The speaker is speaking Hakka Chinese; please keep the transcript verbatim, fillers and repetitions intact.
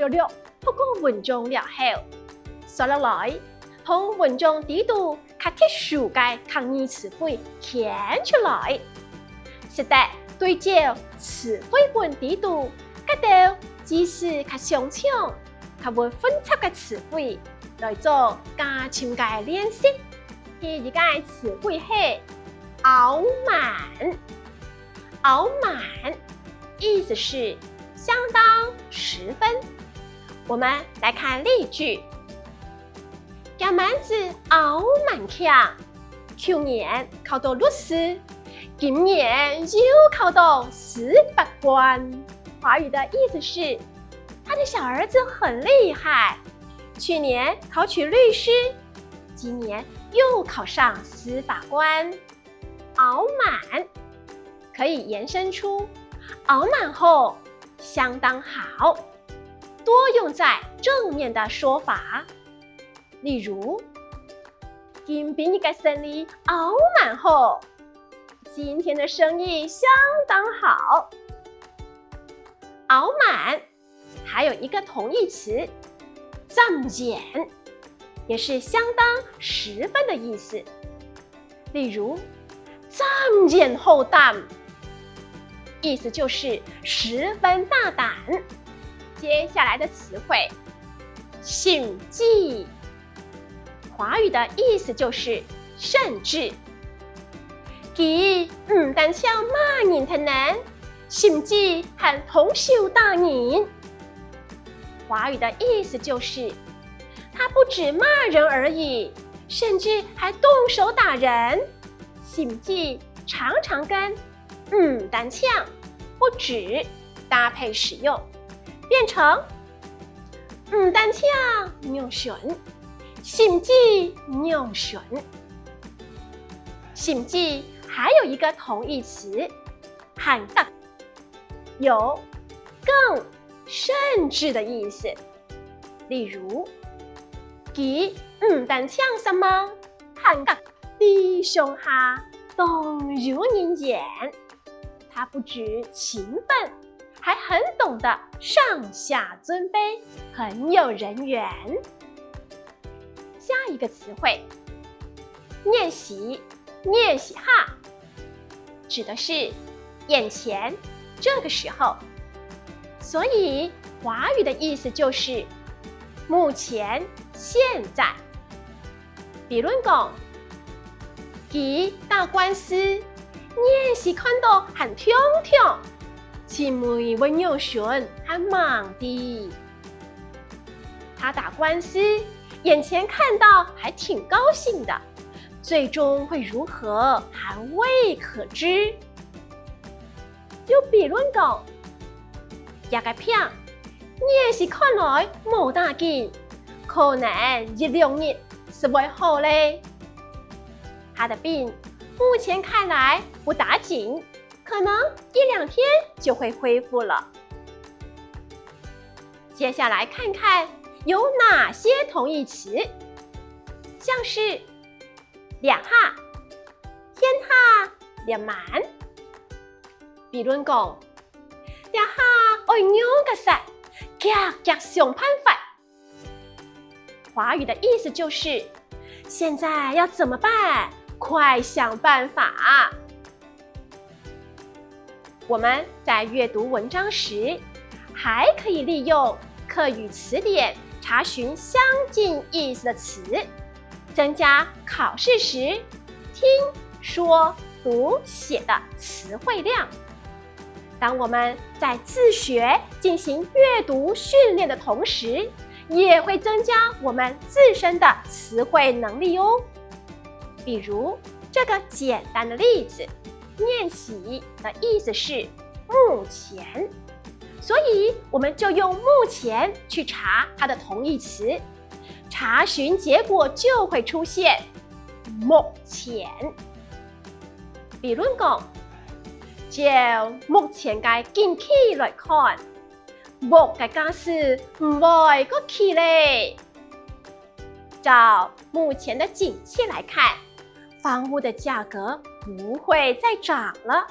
略略讀過文章了後，紲落來同文章裡肚較特殊个客語詞彙圈出來。使得對照詞彙本裡肚該兜意思較相像、較會混雜个詞彙，來做加深个練習。第一个詞彙係拗蠻。拗蠻，意思是相當、十分。我們來看例句：厥蠻子拗蠻慶，舊年考著律師，今年又考著司法官。華語的意思是，他的小兒子很厲害，去年考取律師，今年又考上司法官。拗蠻可以延伸出拗蠻好、相當好，多用在正面的說法。例如，今晡日个生理拗蠻好，今天的生意相當好。拗蠻還有一個同義詞，嶄然，也是相當、十分的意思。例如，嶄然好膽，意思就是十分大膽。接下來的詞彙，甚至，華語的意思就是甚至。佢毋單淨罵人忒能，甚至還動手打人。華語的意思就是，他不止罵人而已，甚至還動手打人。甚至常常跟毋單淨、不止搭配使用，變成毋單淨仰般，甚至仰般。甚至還有一個同義詞，還較，有更、甚至的意思。例如，佢毋單淨煞猛，還較 在上下當有人緣。他不止勤奮，還很懂得上下尊卑，很有人緣。下一個詞彙，現時，現時下，指的是眼前，這個時候。所以華語的意思就是目前、現在。 比論講，佢打官司，現時看著還暢暢，盡尾會仰般還吂知。他打官司，眼前看到還挺高興的，最終會如何還未可知。又比論講，這個病，現時看來無打緊，可能一兩日就會好了。他的病目前看來不打緊，可能一兩天就會恢復了。接下來看看有哪些同義詞，像是這下、現下、這蠻。比論講，這下愛仰結煞，遽遽想辦法。華語的意思就是，現在要怎麼辦？快想辦法！我們在閱讀文章時，還可以利用客語詞典查詢相近意思的詞，增加考試時聽、說、讀、寫的詞彙量。當我們在自學進行閱讀訓練的同時，也會增加我們自身的詞彙能力哦。比如這個簡單的例子，現時的意思是目前，所以我們就用目前去查它的同義詞，查詢結果就會出現目前。比論講，照目前个景氣來看，屋个價數毋會過起咧。照目前的景氣來看，房屋的價格不會再漲了。